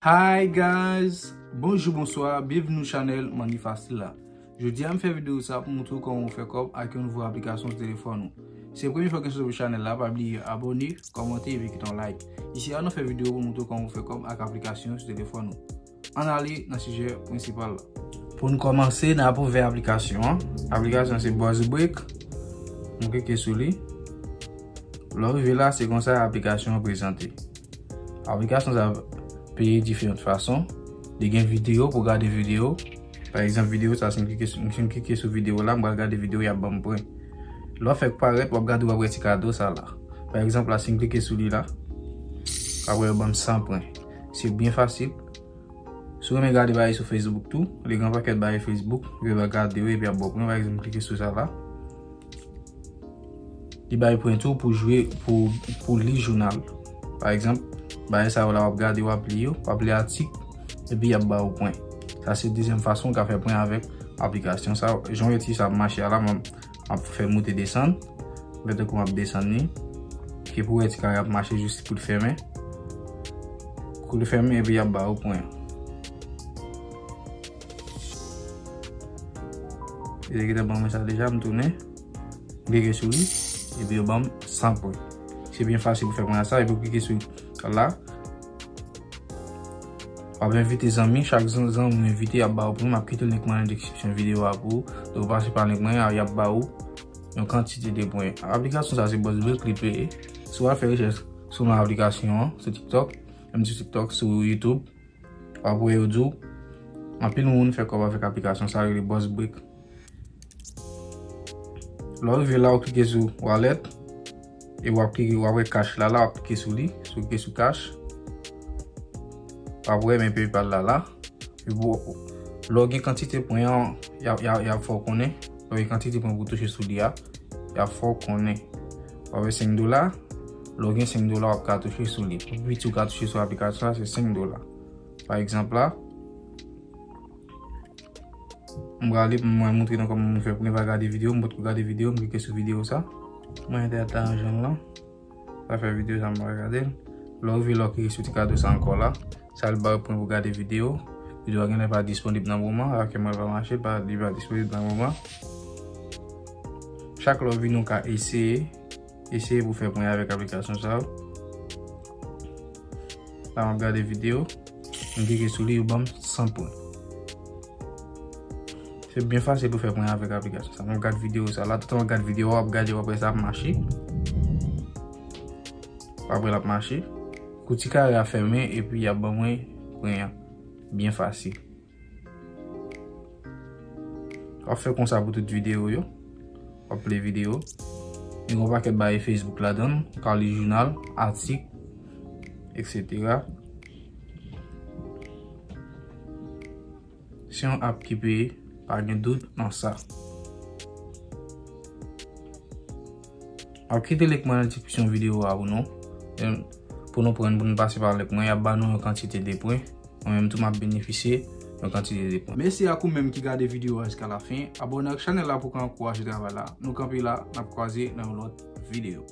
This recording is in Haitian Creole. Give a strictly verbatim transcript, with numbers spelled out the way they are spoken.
Hi guys! Bonjou, bonswa, byenvini sou chanèl Money Facile la. Jodi a m fè videyo sa pou montre w kòman w fè kòb ak yon nouvo aplikasyon sou telefòn ou. Si se premye fwa w gen sou chanèl la, pa bliye abòne, kòmante epi kite yon like. Isi a nou fè videyo pou montre w kòman w fè kòb ak aplikasyon sou telefòn ou. Ann ale nan sijè prensipal la. Pou n kòmanse, n ap ouvè aplikasyon an. Aplikasyon se Buzzbreak. Nou klike sou li. Lè w rive la, se konsa aplikasyon an prezante. Aplikasyon sa peye diferan fason. Li gen videyo pou gade videyo. Pa egzanp, videyo sa, si m klike sou, si m klike sou videyo la, m pral gade videyo y ap ban m pwen. Lè w fèk parèt, w ap gade, w ap wè ti kado sa la. Pa egzanp la, si m klike sou li la, w ap wè yo ban m san pwen. Se byen fasil. Si w renmen gade bagay sou Facebook tou, li gen yon pakèt bagay Facebook, yo va gade yo epi y ap ba w pwen. Pa egzanp, klike sou sa la. Li bay pwen tou pou jwe, pou, pou li jounal. Pa egzanp, bagay sa yo la w ap gade, w ap li yo, w ap li atik, epi y ap ba w pwen. Sa se dezyèm fason w ka fè pwen avèk aplikasyon sa. Jan w wè ti sa ap mache a la, m ap, m ap fè moute desann. Fè tankou m ap desann li. Ke pou wè ti kare ap mache jis pou l fèmen. Kou l fèmen epi y ap ba w pwen. Yo te gentan ban mwen sa deja, m tounen. M klike sou li, epi yo ban m san pwen. Se byen fasil pou fè pwen sa, epi w klike sou la. W ap envite zanmi, chak zan-, zanmi w envite, y ap ba w pwen. M ap kite link mwen nan description videyo a pou ou. Donk, w pase pa link mwen an, y ap ba w yon kantite de pwen. Aplikasyon sa se Buzzbreak, li peye. Si w al fè rechèch sou non aplikasyon an, sou TikTok, menm sou TikTok, sou YouTube, w ap wè yo di w, anpil moun fè kòb avèk aplikasyon sa, rele Buzzbreak. Lè w rive la, w klike sou wallet, e w ap klike, w ap wè cash la, la, w ap klike sou li, si w klike sou cash, w ap wè men PayPal la, la. Epi w, lè w gen kantite pwen an, y a, y a, y ap fè w konnen. Lè w gen kantite pwen pou w touche sou li a, y ap fè w konnen. W ap wè senk dola. Lè w gen senk dola, w ap ka touche sou li. Pi piti w ka touche sou aplikasyon sa, se senk dola. Pa egzanp la, m prale, mwen montre nou kòman m fè pou nou pa gade videyo, m potko gade videyo, m klike sou videyo sa. Mwen te ata an janm lan. Sa fè videyo sa m pa gade l. Lè w rive la, w klike sou ti kado sa ankò la. Sa l ba w pwen pou gade videyo. Videyo a genlè pa disponib nan moman, a ke mwen pa mache, pa, li pa disponib nan moman. Chak lè w vini, w ka eseye, eseye pou fè pwen avèk aplikasyon sa yo. La, m ap gade videyo. M klike sou li, yo ban m san pwen. Se byen fasil pou fè pwen avèk aplikasyon sa. M ap gade videyo sa la. Toutan w ap gade videyo a, w ap gade, w ap wè sa ap mache. W ap wè l ap mache. Kou ti kare a fèmen, epi y ap ban mwen pwen an. Byen fasil. W ap fè konsa pou tout videyo yo. W ap play videyo. Li gen yon pakèt bagay Facebook ladan l. Ou ka li jounal, atik, et cetera. Se yon app ki peye, pa gen dout nan sa. W ap kite link mwen nan description videyo a pou nou. E pou nou pran, pou nou pase pa link mwen, y ap ba nou yon kantite de pwen. Mwen menm tou m ap benefisye yon kantite de pwen. Mèsi ak ou menm ki gade videyo a jiska lafen. Abòne ak chanèl la pou w ka ankouraje travay la. Nou kanpe la, n ap kwaze nan yon lòt videyo.